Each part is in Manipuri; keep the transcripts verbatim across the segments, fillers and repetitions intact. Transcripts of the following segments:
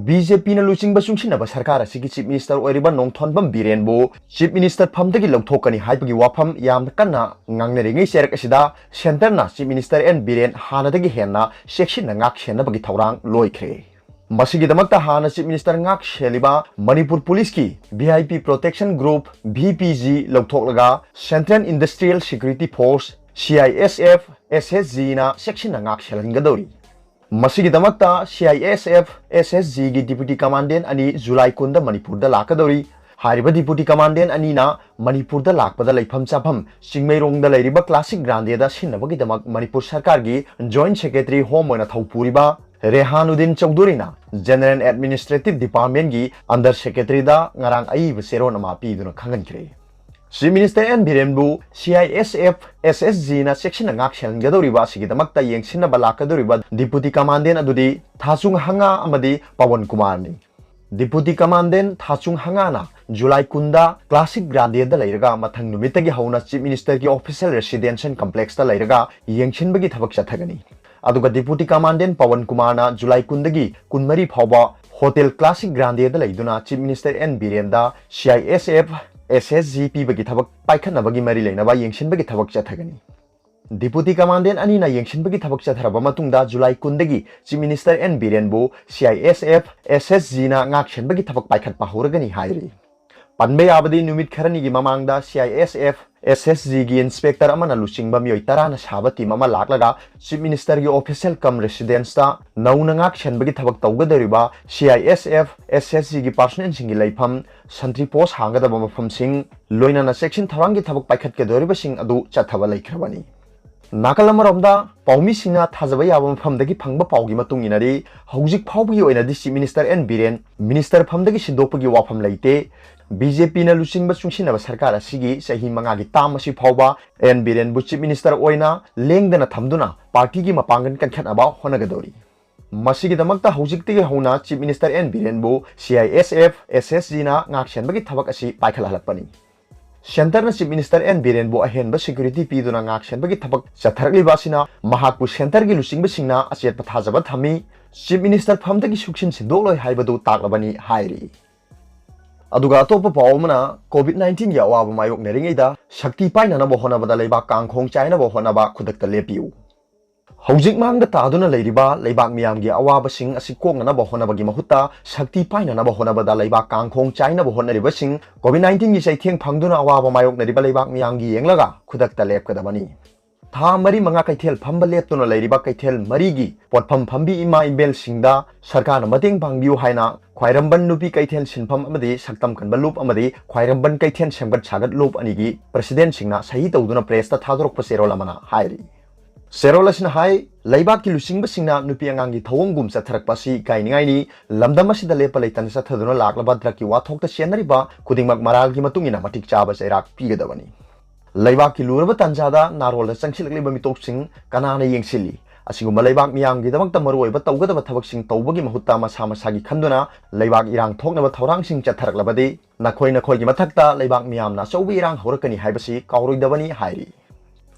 ꯕꯤ ꯖꯦ ꯄꯤꯅ ꯂꯨꯆꯤꯡꯕ ꯆꯨꯡꯁꯤꯟꯅꯕ ꯁꯔꯀꯥꯔ ꯑꯁꯤꯒꯤ Chief Minister ꯑꯣꯏꯔꯤꯕ ꯅꯣꯡꯊꯣꯟꯕꯝ ꯕꯤꯔꯦꯟꯕꯨ Chief Minister ꯐꯝꯗꯒꯤ ꯂꯧꯊꯣꯛꯀꯅꯤ ꯍꯥꯏꯕꯒꯤ ꯋꯥꯐꯝ ꯌꯥꯝꯅ ꯀꯟꯅ ꯉꯥꯡꯅꯔꯤꯉꯩ ꯆꯩꯔꯛ ꯑꯁꯤꯗ Centreꯅ Chief Minister ꯑꯦꯟ ꯕꯤꯔꯦꯟ ꯍꯥꯟꯅꯗꯒꯤ ꯍꯦꯟꯅ ꯆꯦꯛꯁꯤꯟꯅ ꯉꯥꯛ ꯁꯦꯟꯅꯕꯒꯤ ꯊꯧꯔꯥꯡ ꯂꯣꯏꯈ꯭ꯔꯦ꯫ ꯃꯁꯤꯒꯤꯗꯃꯛꯇ ꯍꯥꯟꯅ Chief Minister ꯉꯥꯛ ꯁꯦꯜꯂꯤꯕ ꯃꯅꯤꯄꯨꯔ ꯄꯨꯂꯤꯁꯀꯤ V I P Protection Group, V P G ꯂꯧꯊꯣꯛꯂꯒ Central Industrial Security Force, C I S F, S S Gꯅ ꯆꯦꯛꯁꯤꯟꯅ ꯉꯥꯛ ꯁꯦꯜꯍꯟꯒꯗꯧꯔꯤ꯫ ꯃꯁꯤꯒꯤꯗꯃꯛꯇ C I S F, S S Gꯒꯤ Deputy Commandant ꯑꯅꯤ ꯖꯨꯂꯥꯏ ꯀꯨꯟꯗ ꯃꯅꯤꯄꯨꯔꯗ ꯂꯥꯛꯀꯗꯧꯔꯤ꯫ ꯍꯥꯏꯔꯤꯕ Deputy Commandant ꯑꯅꯤꯅ ꯃꯅꯤꯄꯨꯔꯗ ꯂꯥꯛꯄꯗ ꯂꯩꯐꯝ ꯆꯥꯐꯝ ꯆꯤꯡꯃꯩꯔꯣꯡꯗ ꯂꯩꯔꯤꯕ Classic Grandeꯗ ꯁꯤꯟꯅꯕꯒꯤꯗꯃꯛ ꯃꯅꯤꯄꯨꯔ ꯁꯔꯀꯥꯔꯒꯤ Joint Secretary Home ꯑꯣꯏꯅ ꯊꯧ ꯄꯨꯔꯤꯕ ꯔꯦꯍꯥꯅꯨꯗꯤꯟ ꯆꯧꯙꯨꯔꯤꯅ General Administrative Departmentꯀꯤ Under Secretaryꯗ ꯉꯔꯥꯡ ꯑꯏꯕ ꯆꯦꯔꯣꯜ ꯑꯃ ꯄꯤꯗꯨꯅ ꯈꯪꯍꯟꯈ꯭ꯔꯦ꯫ Chief Minister ꯑꯦꯟ ꯕꯤꯔꯦꯟꯕꯨ C I S F, S S Gꯅ ꯆꯦꯛꯁꯤꯟꯅ ꯉꯥꯛ ꯁꯦꯜꯍꯟꯒꯗꯧꯔꯤꯕ ꯑꯁꯤꯒꯤꯗꯃꯛꯇ ꯌꯦꯡꯁꯤꯟꯅꯕ ꯂꯥꯛꯀꯗꯧꯔꯤꯕ Deputy Commandant ꯑꯗꯨꯗꯤ ꯊꯥꯆꯨꯡ ꯍꯉꯥ ꯑꯃꯗꯤ ꯄꯋꯟ ꯀꯨꯃꯥꯔꯅꯤ꯫ Deputy Commandant ꯊꯥꯆꯨꯡ ꯍꯉꯥꯅ ꯖꯨꯂꯥꯏ ꯀꯨꯟꯗ Classic Grandeꯗ ꯂꯩꯔꯒ ꯃꯊꯪ ꯅꯨꯃꯤꯠꯇꯒꯤ ꯍꯧꯅ Chief Ministerꯒꯤ Official Residential Complexꯇ ꯂꯩꯔꯒ ꯌꯦꯡꯁꯤꯟꯕꯒꯤ ꯊꯕꯛ ꯆꯠꯊꯒꯅꯤ꯫ ꯑꯗꯨꯒ Deputy Commandant ꯄꯋꯟ ꯀꯨꯃꯥꯔꯅ ꯖꯨꯂꯥꯏ ꯀꯨꯟꯗꯒꯤ ꯀꯨꯟꯃꯔꯤ ꯐꯥꯎꯕ Hotel Classic Grandeꯗ ꯂꯩꯗꯨꯅ Chief Minister ꯑꯦꯟ ꯕꯤꯔꯦꯟꯗ C I S F, S S G ꯄꯤꯕꯒꯤ ꯊꯕꯛ ꯄꯥꯏꯈꯠꯅꯕꯒꯤ ꯃꯔꯤ ꯂꯩꯅꯕ ꯌꯦꯡꯁꯤꯟꯕꯒꯤ ꯊꯕꯛ ꯆꯠꯊꯒꯅꯤ꯫ Deputy Commandant ꯑꯅꯤꯅ ꯌꯦꯡꯁꯤꯟꯕꯒꯤ ꯊꯕꯛ ꯆꯠꯊꯔꯕ ꯃꯇꯨꯡꯗ ꯖꯨꯂꯥꯏ ꯀꯨꯟꯗꯒꯤ Chief Minister ꯑꯦꯟ ꯕꯤꯔꯦꯟꯕꯨ C I S F, S S Gꯅ ꯉꯥꯛ ꯁꯦꯟꯕꯒꯤ ꯊꯕꯛ ꯄꯥꯏꯈꯠꯄ ꯍꯧꯔꯒꯅꯤ ꯍꯥꯏꯔꯤ꯫ ꯄꯟꯕ ꯌꯥꯕꯗꯤ ꯅꯨꯃꯤꯠ ꯈꯔꯅꯤꯒꯤ ꯃꯃꯥꯡꯗ C I S F, S S Gꯒꯤ Inspector ꯑꯃꯅ ꯂꯨꯆꯤꯡꯕ ꯃꯤꯑꯣꯏ ꯇꯔꯥꯅ ꯁꯥꯕ team ꯑꯃ ꯂꯥꯛꯂꯒ Chief Ministerꯒꯤ Official cum Residenceꯇ ꯅꯧꯅ ꯉꯥꯛ ꯁꯦꯟꯕꯒꯤ ꯊꯕꯛ ꯇꯧꯒꯗꯧꯔꯤꯕ C I S F, S S Gꯒꯤ personnelꯁꯤꯡꯒꯤ ꯂꯩꯐꯝ, sentry post ꯍꯥꯡꯒꯗꯕ ꯃꯐꯝꯁꯤꯡ, ꯂꯣꯏꯅꯅ ꯆꯦꯛꯁꯤꯟ ꯊꯧꯔꯥꯡꯒꯤ ꯊꯕꯛ ꯄꯥꯏꯈꯠꯀꯗꯧꯔꯤꯕꯁꯤꯡ ꯑꯗꯨ ꯆꯠꯊꯕ ꯂꯩꯈ꯭ꯔꯕꯅꯤ꯫ ꯅꯥꯀꯜ ꯑꯃꯔꯣꯝꯗ, ꯄꯥꯎꯃꯤꯁꯤꯡꯅ ꯊꯥꯖꯕ ꯌꯥꯕ ꯃꯐꯝꯗꯒꯤ ꯐꯪꯕ ꯄꯥꯎꯒꯤ ꯃꯇꯨꯡ ꯏꯟꯅꯗꯤ, ꯍꯧꯖꯤꯛ ꯐꯥꯎꯕꯒꯤ ꯑꯣꯏꯅꯗꯤ Chief Minister N Biren Minister ꯐꯝꯗꯒꯤ ꯁꯤꯟꯗꯣꯛꯄꯒꯤ ꯋꯥꯐꯝ ꯂꯩꯇꯦ꯫ ꯕꯤ ꯖꯦ ꯄꯤꯅ ꯂꯨꯆꯤꯡꯕ ꯆꯨꯡꯁꯤꯟꯅꯕ ꯁꯔꯀꯥꯔ ꯑꯁꯤꯒꯤ ꯆꯍꯤ ꯃꯉꯥꯒꯤ term ꯑꯁꯤ ꯐꯥꯎꯕ ꯑꯦꯟ ꯕꯤꯔꯦꯟꯕꯨ Chief Minister ꯑꯣꯏꯅ ꯂꯦꯡꯗꯅ ꯊꯝꯗꯨꯅ partyꯒꯤ ꯃꯄꯥꯡꯒꯜ ꯀꯟꯈꯠꯅꯕ ꯍꯣꯠꯅꯒꯗꯧꯔꯤ꯫ ꯃꯁꯤꯒꯤꯗꯃꯛꯇ ꯍꯧꯖꯤꯛꯇꯒꯤ ꯍꯧꯅ Chief Minister ꯑꯦꯟ ꯕꯤꯔꯦꯟꯕꯨ C I S F, S S Gꯅ ꯉꯥꯛꯁꯦꯟꯕꯒꯤ ꯊꯕꯛ ꯑꯁꯤ ꯄꯥꯏꯈꯠꯍꯜꯂꯛꯄꯅꯤ꯫ ꯁꯦꯟꯇꯔꯅ ꯆꯤꯐ ꯃꯤꯅꯤꯁꯇꯔ ꯑꯦꯟ ꯕꯤꯔꯦꯟꯕꯨ ꯑꯍꯦꯟꯕ ꯁꯦꯀ꯭ꯌꯨꯔꯤꯇꯤ ꯄꯤꯗꯨꯅ ꯉꯥꯛꯁꯦꯟꯕꯒꯤ ꯊꯕꯛ ꯆꯠꯊꯔꯛꯂꯤꯕ ꯑꯁꯤꯅ ꯃꯍꯥꯛꯄꯨ ꯁꯦꯟꯇꯔꯒꯤ ꯂꯨꯆꯤꯡꯕꯁꯤꯡꯅ ꯑꯆꯦꯠꯄ ꯊꯥꯖꯕ ꯊꯝꯃꯤ꯫ ꯆꯤꯐ ꯃꯤꯅꯤꯁꯇꯔ ꯐꯝꯗꯒꯤ ꯁꯨꯛꯁꯤꯟ ꯁꯤꯟꯗꯣꯛꯂꯣꯏ ꯍꯥꯏꯕꯗꯨ ꯇꯥꯛꯂꯕꯅꯤ ꯍꯥꯏꯔꯤ꯫ ꯑꯗꯨꯒ ꯑꯇꯣꯞꯄ ꯄꯥꯎ ꯑꯃꯅ, ꯀꯣꯚꯤꯗ ꯅꯥꯏꯟꯇꯤꯟꯒꯤ ꯑꯋꯥꯕ ꯃꯥꯌꯣꯛꯅꯔꯤꯉꯩꯗ ꯁꯛꯇꯤ ꯄꯥꯏꯅꯅꯕ ꯍꯣꯠꯅꯕꯗ ꯂꯩꯕꯥꯛ ꯀꯥꯡꯈꯣꯡ ꯆꯥꯏꯅꯕ ꯍꯣꯠꯅꯕ ꯈꯨꯗꯛꯇ ꯂꯦꯞꯄꯤꯌꯨ꯫ ꯍꯧꯖꯤꯛ ꯃꯥꯡꯗ ꯇꯥꯗꯨꯅ ꯂꯩꯔꯤꯕ ꯂꯩꯕꯥꯛ ꯃꯤꯌꯥꯝꯒꯤ ꯑꯋꯥꯕꯁꯤꯡ ꯑꯁꯤ ꯀꯣꯛꯅꯅꯕ ꯍꯣꯠꯅꯕꯒꯤ ꯃꯍꯨꯠꯇ ꯁꯛꯇꯤ ꯄꯥꯏꯅꯅꯕ ꯍꯣꯠꯅꯕꯗ ꯂꯩꯕꯥꯛ ꯀꯥꯡꯈꯣꯡ ꯆꯥꯏꯅꯕ ꯍꯣꯠꯅꯔꯤꯕꯁꯤꯡ, ꯀꯣꯚꯤꯗ ꯅꯥꯏꯟꯇꯤꯟꯒꯤ ꯆꯩꯊꯦꯡ ꯐꯪꯗꯨꯅ ꯑꯋꯥꯕ ꯃꯥꯌꯣꯛꯅꯔꯤꯕ ꯂꯩꯕꯥꯛ ꯃꯤꯌꯥꯝꯒꯤ ꯌꯦꯡꯂꯒ ꯈꯨꯗꯛꯇ ꯂꯦꯞꯀꯗꯕꯅꯤ꯫ ꯊꯥ ꯃꯔꯤ ꯃꯉꯥ ꯀꯩꯊꯦꯜ ꯐꯝꯕ ꯂꯦꯞꯇꯨꯅ ꯂꯩꯔꯤꯕ ꯀꯩꯊꯦꯜ ꯃꯔꯤꯒꯤ ꯄꯣꯠꯐꯝ ꯐꯝꯕꯤ ꯏꯃꯥ ꯏꯕꯦꯜꯁꯤꯡꯗ ꯁꯔꯀꯥꯔꯅ ꯃꯇꯦꯡ ꯄꯥꯡꯕꯤꯌꯨ ꯍꯥꯏꯅ ꯈ꯭ꯋꯥꯏꯔꯝꯕꯟ ꯅꯨꯄꯤ ꯀꯩꯊꯦꯜ ꯁꯤꯟꯐꯝ ꯑꯃꯗꯤ ꯁꯛꯇꯝ ꯀꯟꯕ ꯂꯨꯞ ꯑꯃꯗꯤ ꯈ꯭ꯋꯥꯏꯔꯝꯕꯟ ꯀꯩꯊꯦꯜ ꯁꯦꯝꯒꯠ ꯁꯥꯒꯠ ꯂꯨꯞ ꯑꯅꯤꯒꯤ ꯄ꯭ꯔꯁꯤꯗꯦꯟꯁꯤꯡꯅ ꯁꯍꯤ ꯇꯧꯗꯨꯅ ꯄ꯭ꯔꯦꯁꯇ ꯊꯥꯗꯣꯔꯛꯄ ꯆꯦꯔꯣꯜ ꯑꯃꯅ ꯍꯥꯏꯔꯤ꯫ ꯆꯦꯔꯣꯜ ꯑꯁꯤꯅ ꯍꯥꯏ, ꯂꯩꯕꯥꯛꯀꯤ ꯂꯨꯆꯤꯡꯕꯁꯤꯡꯅ ꯅꯨꯄꯤ ꯑꯉꯥꯡꯒꯤ ꯊꯧꯑꯣꯡꯒꯨꯝ ꯆꯠꯊꯔꯛꯄ ꯑꯁꯤ ꯏꯀꯥꯏꯅꯤꯡꯉꯥꯏꯅꯤ꯫ ꯂꯝꯗꯝ ꯑꯁꯤꯗ ꯂꯦꯞꯄ ꯂꯩꯇꯅ ꯆꯠꯊꯗꯨꯅ ꯂꯥꯛꯂꯕ ꯗ꯭ꯔꯒꯀꯤ ꯋꯥꯊꯣꯛꯇ ꯆꯦꯟꯅꯔꯤꯕ ꯈꯨꯗꯤꯡꯃꯛ ꯃꯔꯥꯜꯒꯤ ꯃꯇꯨꯡ ꯏꯟꯅ ꯃꯇꯤꯛ ꯆꯥꯕ ꯆꯩꯔꯥꯛ ꯄꯤꯒꯗꯕꯅꯤ꯫ ꯂꯩꯕꯥꯛꯀꯤ ꯂꯨꯔꯕ ꯇꯥꯟꯖꯥꯗ ꯅꯥꯔꯣꯜꯗ ꯆꯪꯁꯤꯜꯂꯛꯂꯤꯕ ꯃꯤꯇꯣꯞꯁꯤꯡ ꯀꯅꯥꯅ ꯌꯦꯡꯁꯤꯜꯂꯤ? ꯑꯁꯤꯒꯨꯝꯕ ꯂꯩꯕꯥꯛ ꯃꯤꯌꯥꯝꯒꯤꯗꯃꯛꯇ ꯃꯔꯨꯑꯣꯏꯕ ꯇꯧꯒꯗꯕ ꯊꯕꯛꯁꯤꯡ ꯇꯧꯕꯒꯤ ꯃꯍꯨꯠꯇ ꯃꯁꯥ ꯃꯁꯥꯒꯤ ꯈꯟꯗꯨꯅ ꯂꯩꯕꯥꯛ ꯏꯔꯥꯡ ꯊꯣꯛꯅꯕ ꯊꯧꯔꯥꯡꯁꯤꯡ ꯆꯠꯊꯔꯛꯂꯕꯗꯤ ꯅꯈꯣꯏ ꯅꯈꯣꯏꯒꯤ ꯃꯊꯛꯇ ꯂꯩꯕꯥꯛ ꯃꯤꯌꯥꯝꯅ ꯑꯆꯧꯕ ꯏꯔꯥꯡ ꯍꯧꯔꯛꯀꯅꯤ ꯍꯥꯏꯕꯁꯤ ꯀꯥꯎꯔꯣꯏꯗꯕꯅꯤ ꯍꯥꯏꯔꯤ꯫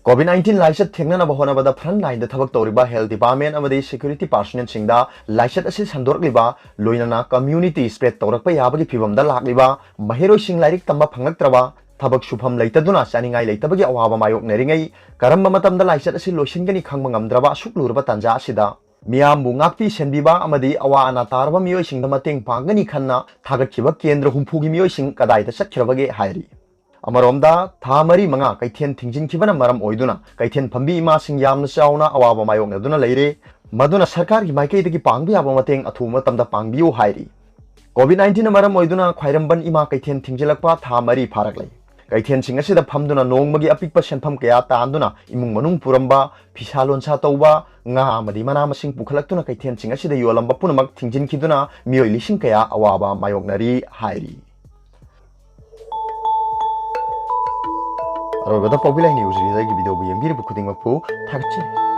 ꯀꯣꯚꯤꯗ ꯅꯥꯏꯟꯇꯤꯟ ꯂꯥꯏꯆꯠ ꯊꯦꯡꯅꯅꯕ ꯍꯣꯠꯅꯕꯗ ꯐ꯭ꯔꯟꯠ ꯂꯥꯏꯟꯗ ꯊꯕꯛ ꯇꯧꯔꯤꯕ ꯍꯦꯜꯊ ꯗꯤꯄꯥꯔꯠꯃꯦꯟ ꯑꯃꯗꯤ ꯁꯦꯀ꯭ꯌꯨꯔꯤꯇꯤ ꯄꯥꯔꯁꯣꯅꯦꯜꯁꯤꯡꯗ ꯂꯥꯏꯆꯠ ꯑꯁꯤ ꯁꯟꯗꯣꯔꯛꯂꯤꯕ, ꯂꯣꯏꯅꯅ ꯀꯝꯃ꯭ꯌꯨꯅꯤꯇꯤ ꯁ꯭ꯄ꯭ꯔꯦꯗ ꯇꯧꯔꯛꯄ ꯌꯥꯕꯒꯤ ꯐꯤꯚꯝꯗ ꯂꯥꯛꯂꯤꯕ, ꯃꯍꯩꯔꯣꯏꯁꯤꯡ ꯂꯥꯏꯔꯤꯛ ꯇꯝꯕ ꯐꯪꯂꯛꯇ꯭ꯔꯕ, ꯊꯕꯛ ꯁꯨꯐꯝ ꯂꯩꯇꯗꯨꯅ ꯆꯥꯅꯤꯡꯉꯥꯏ ꯂꯩꯇꯕꯒꯤ ꯑꯋꯥꯕ ꯃꯥꯌꯣꯛꯅꯔꯤꯉꯩ, ꯀꯔꯝꯕ ꯃꯇꯝꯗ ꯂꯥꯏꯆꯠ ꯑꯁꯤ ꯂꯣꯏꯁꯤꯟꯒꯅꯤ ꯈꯪꯕ ꯉꯝꯗ꯭ꯔꯕ ꯑꯁꯨꯛ ꯂꯨꯔꯕ ꯇꯥꯟꯖꯥ ꯑꯁꯤꯗ ꯃꯤꯌꯥꯝꯕꯨ ꯉꯥꯛꯄꯤ ꯁꯦꯟꯕꯤꯕ ꯑꯃꯗꯤ ꯑꯋꯥ ꯑꯅꯥ ꯇꯥꯔꯕ ꯃꯤꯑꯣꯏꯁꯤꯡꯗ ꯃꯇꯦꯡ ꯄꯥꯡꯒꯅꯤ ꯈꯟꯅ ꯊꯥꯒꯠꯈꯤꯕ ꯀꯦꯟꯗ꯭ꯔ ꯍꯨꯝꯐꯨꯒꯤ ꯃꯤꯑꯣꯏꯁꯤꯡ ꯀꯗꯥꯏꯗ ꯆꯠꯈ꯭ꯔꯕꯒꯦ ꯍꯥꯏꯔꯤ꯫ ꯑꯃꯔꯣꯝꯗ, ꯊꯥ ꯃꯔꯤ ꯃꯉꯥ ꯀꯩꯊꯦꯜ ꯊꯤꯡꯖꯤꯟꯈꯤꯕꯅ ꯃꯔꯝ ꯑꯣꯏꯗꯨꯅ ꯀꯩꯊꯦꯜ ꯐꯝꯕꯤ ꯏꯃꯥꯁꯤꯡ ꯌꯥꯝꯅ ꯆꯥꯎꯅ ꯑꯋꯥꯕ ꯃꯥꯌꯣꯛꯅꯗꯨꯅ ꯂꯩꯔꯦ꯫ ꯃꯗꯨꯅ ꯁꯔꯀꯥꯔꯒꯤ ꯃꯥꯏꯀꯩꯗꯒꯤ ꯄꯥꯡꯕ ꯌꯥꯕ ꯃꯇꯦꯡ ꯑꯊꯨꯕ ꯃꯇꯝꯗ ꯄꯥꯡꯕꯤꯌꯨ ꯍꯥꯏꯔꯤ꯫ ꯀꯣꯚꯤꯗ ꯅꯥꯏꯟꯇꯤꯟꯅ ꯃꯔꯝ ꯑꯣꯏꯗꯨꯅ ꯈ꯭ꯋꯥꯏꯔꯝꯕꯟ ꯏꯃꯥ ꯀꯩꯊꯦꯜ ꯊꯤꯡꯖꯤꯜꯂꯛꯄ ꯊꯥ ꯃꯔꯤ ꯐꯥꯔꯛꯂꯦ꯫ ꯀꯩꯊꯦꯜꯁꯤꯡ ꯑꯁꯤꯗ ꯐꯝꯗꯨꯅ ꯅꯣꯡꯃꯒꯤ ꯑꯄꯤꯛꯄ ꯁꯦꯟꯐꯝ ꯀꯌꯥ ꯇꯥꯟꯗꯨꯅ ꯏꯃꯨꯡ ꯃꯅꯨꯡ ꯄꯨꯔꯝꯕ, ꯐꯤꯁꯥ ꯂꯣꯟꯁꯥ ꯇꯧꯕ, ꯉꯥ ꯑꯃꯗꯤ ꯃꯅꯥ ꯃꯁꯤꯡ ꯄꯨꯈꯠꯂꯛꯇꯨꯅ ꯀꯩꯊꯦꯜꯁꯤꯡ ꯑꯁꯤꯗ ꯌꯣꯜꯂꯝꯕ ꯄꯨꯝꯅꯃꯛ ꯊꯤꯡꯖꯤꯟꯈꯤꯗꯨꯅ ꯃꯤꯑꯣꯏ ꯂꯤꯁꯤꯡ ꯀꯌꯥ ꯑꯋꯥꯕ ꯃꯥꯌꯣꯛꯅꯔꯤ ꯍꯥꯏꯔꯤ꯫ ꯑꯔꯣꯏꯕꯗ ꯄꯥꯎꯕꯤ ꯂꯥꯏ ꯅ꯭ꯌꯨꯁ ꯔꯤꯗꯔꯒꯤ ꯚꯤꯗꯤꯑꯣꯕꯨ ꯌꯦꯡꯕꯤꯔꯤꯕ ꯈꯨꯗꯤꯡꯃꯛꯄꯨ ꯊꯥꯒꯠꯆꯔꯤ꯫